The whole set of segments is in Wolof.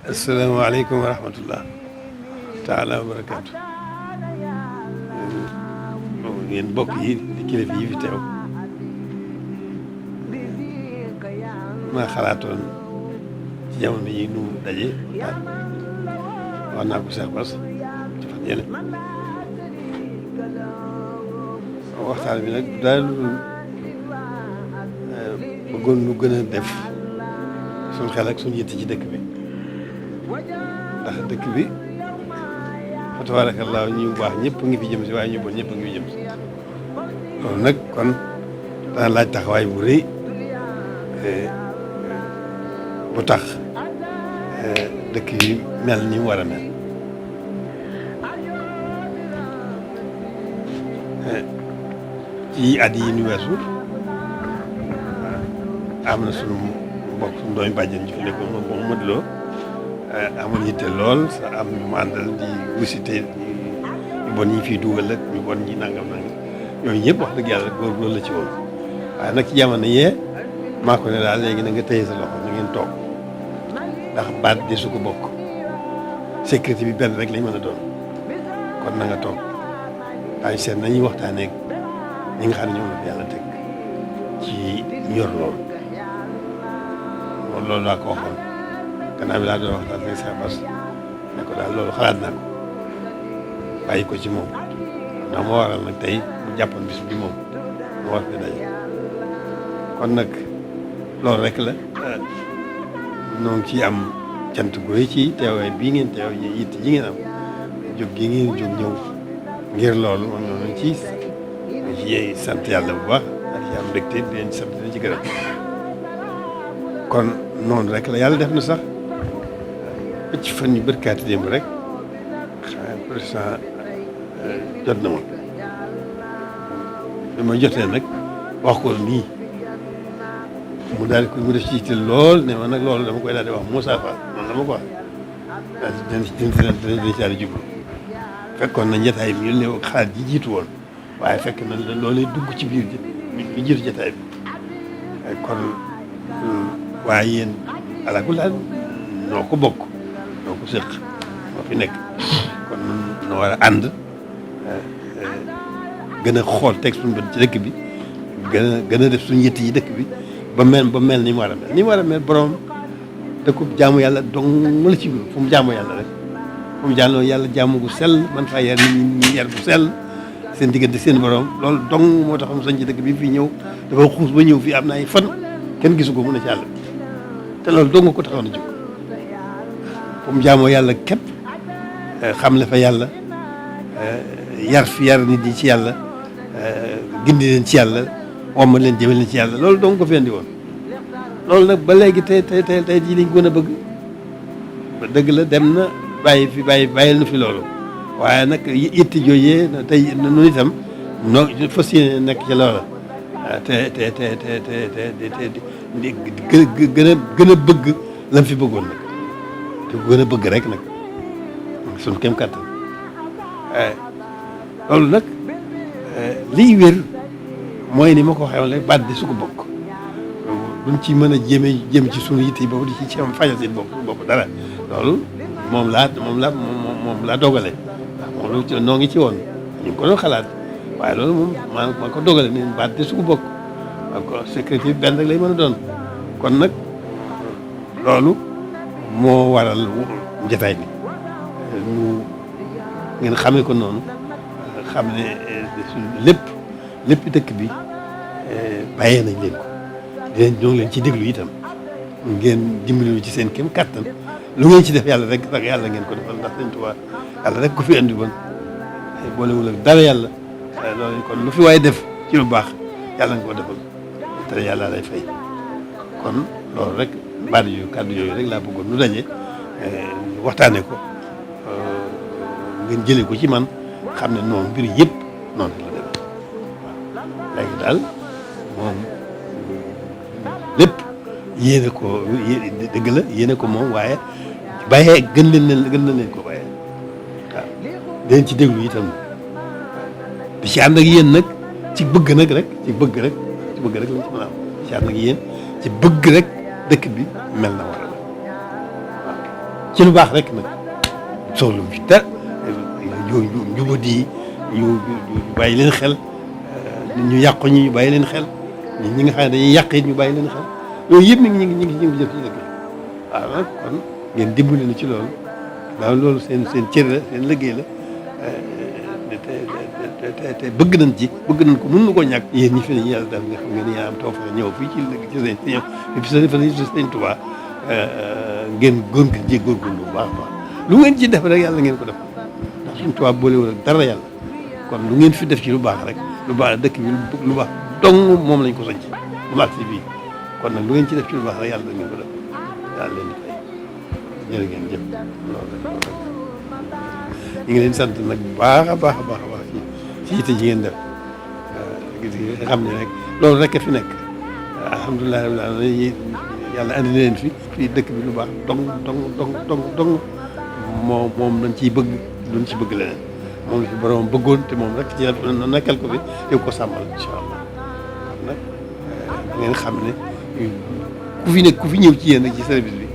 asalaamaaleykum wa rahmatullah taala wa barakaatu. Yéen mbokk yi di kilifa yi fi teew, maa xalaatoon ci jamono yi nu daje wax naa ko Cheikh Bass ci fan yële waxtaan bi nag daal bëggoon nu gën a def suñ xel ak suñ yitte ci dëkk bi, ndax dëkk bi fa tabaarakallaa ñu baax ñëpp ngi fi jëm si waaye ñu bon ñëpp ngi fi jëm si. loolu nag kon dana laaj taxawaay bu rëy bu tax dëkk yi mel ni mu war a mel. ci at yi ñu weesu am na sunu mbokk suñu doomi bàjjen ji fi nekkoon moom Modou Lo amoon yitte lool sa am ñu àndal di visité ñu bon ñi fii dugal ak ñu bon ñi nangam yooyu ñëpp wax dëgg yàlla góor loolu la ci woon. waaye nag ci jamono yee maa ko ne daal léegi na nga téye sa loxo na ngeen toog, ndax baat di su ko bokk sécurité bi benn rek lañ mën a doon, kon na nga toog daañu seet nañuy waxtaanee ñi nga xam ne ñoom la fi yàlla teg ci ñor loolu laa ko waxoon. gannaaw bi laa doon waxtaan ak Cheikh Bass ne ko daal loolu xalaat naa ko bàyyi ko ci moom ndax moo waral nag tey mu jàppoon bis bi moom mu war fi daje. kon nag loolu rek la ñoo ngi ciy am cant gu rëy ci teewaay bii ngeen teew yitte ji ngeen am jóg gi ngeen jóg ñëw ngir loolu moom noonu ci sant yàlla bu baax ak ci am mbégte di leen sant di leen ci gërëm. kon noonu rek la yàlla def na sax ci fan yu bërkaati démb rek président jot na ma bi ma jotee nag wax ko nii mu daal di ko mu def ci yitte lool ne ma nag loolu dama koy daal di wax Moussa Fall noonu la ma ko wax dinañ daal di jublu. fekkoon na njataay bi ñu ne xalaat ji jiitu woon waaye fekk na loolu dugg ci biir bi jiitu jataay bi kon waaye yéen alaakulli noo ko bokk noo ko séq moo fi nekk kon noo war a ànd gën a xool teg suñu bët ci dëkk bi gën a def suñu yitt yi dëkk bi ba mel ni mu war a mel. ni mu war a mel borom dëkkub jaamu yàlla dong la ci biir fu mu jaamu yàlla rek fu mu jaamu yàlla jaamu gu sell man faa yar nit ñi yar gu sell seen diggante seen borom loolu dong moo tax mu sañ ci dëkk bi fii ñëw dafa xuus ba ñëw fii am na ay fan kenn gisu ko mun a ci àll bi te loolu dong ko taxaw na jóg fu mu jaamoo yàlla képp xam le fa yàlla yar nit ñi ci yàlla gindi leen ci yàlla womma leen jëme leen ci yàlla loolu dong ko fi andi woon. loolu nag ba léegi tey jii liñ gën a bëgg ba dëgg la dem na bàyyil na fi loolu waaye nag itti jooyee tey nu itam noo fas yéene nekk ci loola te gën a bëgg lam fi bëggoon nag te gën a bëgg rek nag suñu kem kàttan loolu nag liy wér mooy ni ma ko waxee woon rek baat di su ko bokk duñ ci mën a jëm ci suñu yitte yi boobu di ci am fajal seen bopp dara loolu moom laa dogale ndax moom noo ngi ci woon ñu ngi ko doon xalaat waaye loolu moom maa ko dogale ni baat di su ko bokk ko sécurité bi benn rek lay mën a doon. kon nag loolu moo waral njataay bi ñu ngeen xamee ko noonu xam ne lépp dëkk bi bàyyee nañ leen ko ñoo ngi leen ci déglu itam ngeen dimbali ci seen kéem kattan lu ngeen ci def yàlla rek yàlla ngeen ko defal ndax Sëñ Tuubaa yàlla rek ko fi andi woon boolewul ak dara yàlla loolu kon lu fi waaye def ci lu baax yàlla nga ko defal te yàlla lay fay. kon loolu rek kàddu yooyu rek laa bëggoon nu daje waxtaanee ko ngeen jëlee ko ci man xam ne noonu mbir yëpp noonu la dem waaw léegi daal moom lépp yéene ko dëgg la yéene ko moom waaye bàyyee gën na leen ko bàyyee waaw dinañ ci déglu itam di ci ànd ak yéen nag ci bëgg nag rek ci bëgg rek lañ ci mën a am ci ànd ak yéen ci bëgg rek dëkk bi mel na war a waaw ci lu baax rek nag soxla fi dara jubadi ñu bàyyi leen xel ñu yàqu ñu bàyyi leen xel ñi nga xam ne dañuy yàq it ñu bàyyi leen xel yooyu yëpp ñu ngi jëf ci dëkk bi waaw nag kon ngeen dimbali na ci loolu waaw loolu seen cër la seen liggéey la te bëgg nañ ci bëgg nañ ko mën na koo ñàkk yéen ñi fi ne yàlla def nga xam ngeen yaa am taw fa ñëw fii ci sëñ Tuubaa ngeen góorgóorlu bu baax a baax lu ngeen ci def rek yàlla ngeen ko def ndax sëñ Tuubaa boolewul ak dara yàlla kon lu ngeen fi def ci lu baax rek lu baax dëkk bi lu baax dong moom lañ ko sañ ci lu baax si bii kon nag lu ngeen ci def ci lu baax rek yàlla ngeen ko def yàlla leen di fay jërë ngeen jëf loolu ñu ngi leen sant nag bu baax a baax a baax a baax ci yitte ji ngeen def gis nga xam ne rek loolu rek a fi nekk alhamdulilah rabbil alamin yàlla andi leen fi fii dëkk bi lu baax dong moom dañ ciy bëgg duñ ci bëgg leneen moom la fi borom bëggoon te moom rek ci nekkal ko fi te ko sàmmal incha allah kon nag ngeen xam ne ku fi ñëw ci yéen rek ci service bi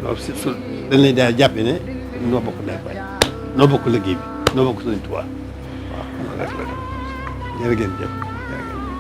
loolu si dañ lay daal jàppe ne noo bokk nekk bañ noo bokk liggéey bi noo bokk Sëriñ Tuubaa waaw rek la jërë ngeen jëf